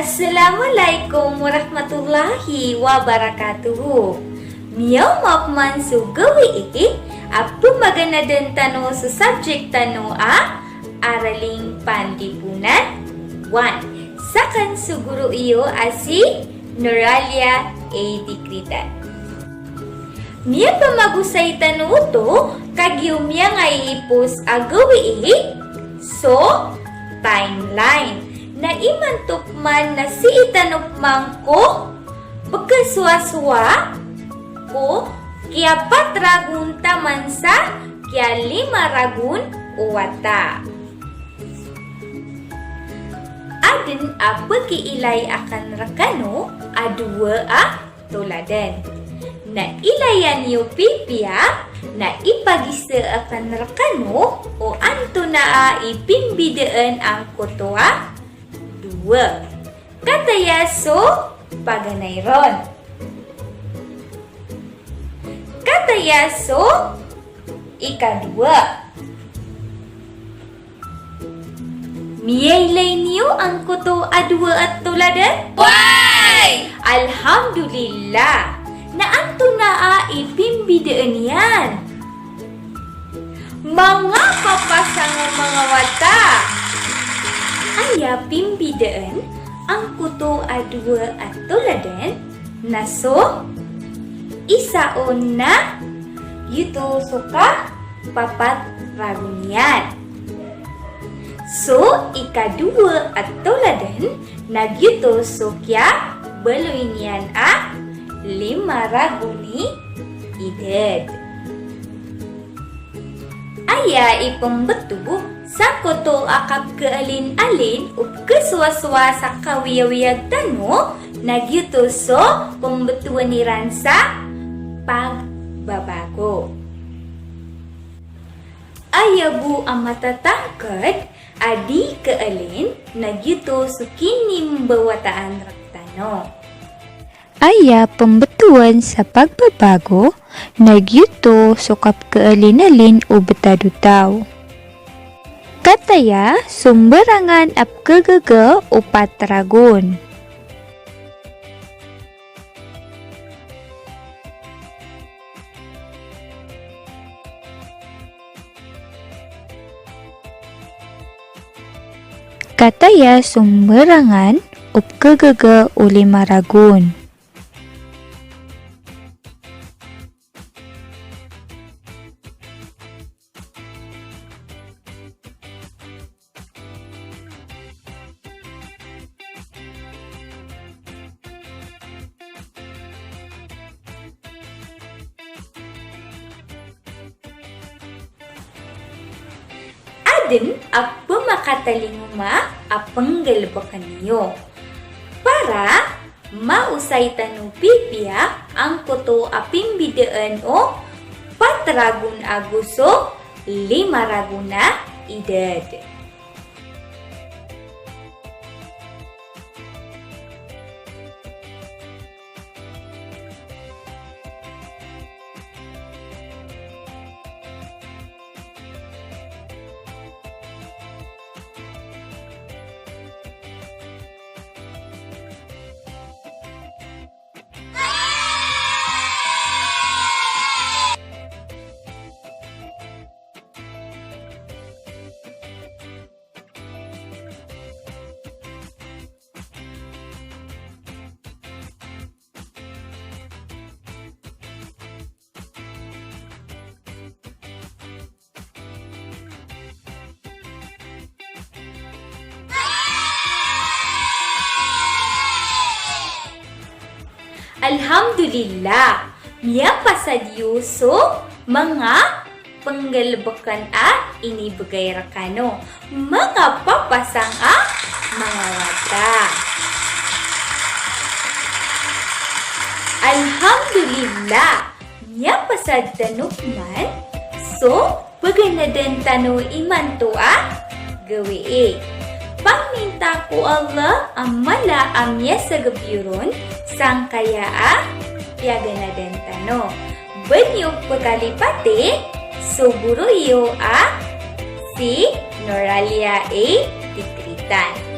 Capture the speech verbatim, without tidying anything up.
Assalamu alaikum warahmatullahi wabarakatuh. Miyaoma pman so gawii a pmaganadan tano so subject tano a Araling Panlipunan one, sakn so guro iyo a si Noralia A. Dikritan. Miyapamagosay tano oto kagiya miyangaiipos a gawii so timeline. Na imanto pman na sii tano pman ko pkhasowasowa ko kiyapat ragon taman sa kiyalima ragon o wata. Adn a pkiilay akn rkano a dowa a toladan. Na ilaya niyo pipiya, na ipagisa akn rkano o antonaa i pimbidaan angkoto a dowa. Kataya so paganay ron. Kataya so ikadowa. Miyailay niyo angkoto a dowa a toladan? Way! Alhamdulillah. Na antonaa i pimbidaan iyan? Manga papasang o manga wata. Aya pimbidaan angkoto a dowa a toladan na so isa on na giyoto so kapapat ragon iyan. So ikadowa a toladan na giyoto so kiyabaloy niyan a lima ragon i idad. Aya i pmbto sangkoto a kapkaalin-alin o pkhasowasowa sa kawiyawiyag tano na giyoto so pmbtowan iran sa pagbabago. Aya bo a matatangkd a di kaalin na giyoto so kinimbawataan rktano. Aya pmbtowan sa pagbabago na giyoto so kapkaalin-alin o btad o taw. Kataya so mbarangan a pkhagaga o pat ragon. Kataya so mbarangan o pkhagaga o lima ragon. Adn a pmakatalingoma a pnggalbkn iyo. Para maosay tano pipiya angkoto a pimbidaan o pat ragon ago so lima ragon a idad. Alhamdulillah, miyapasad iyo so manga pnggalbkn a inibgay rkano. Manga papasang a manga wata. Alhamdulillah, miyapasad tano pman so paganadan tano imanto a gawii. Pangninta ko Allah a mala a miyasagap iyo ron sangkaya a piyaganadan tano. Ba niyo pkalipati so guro iyo a si Noralia A. Dikritan.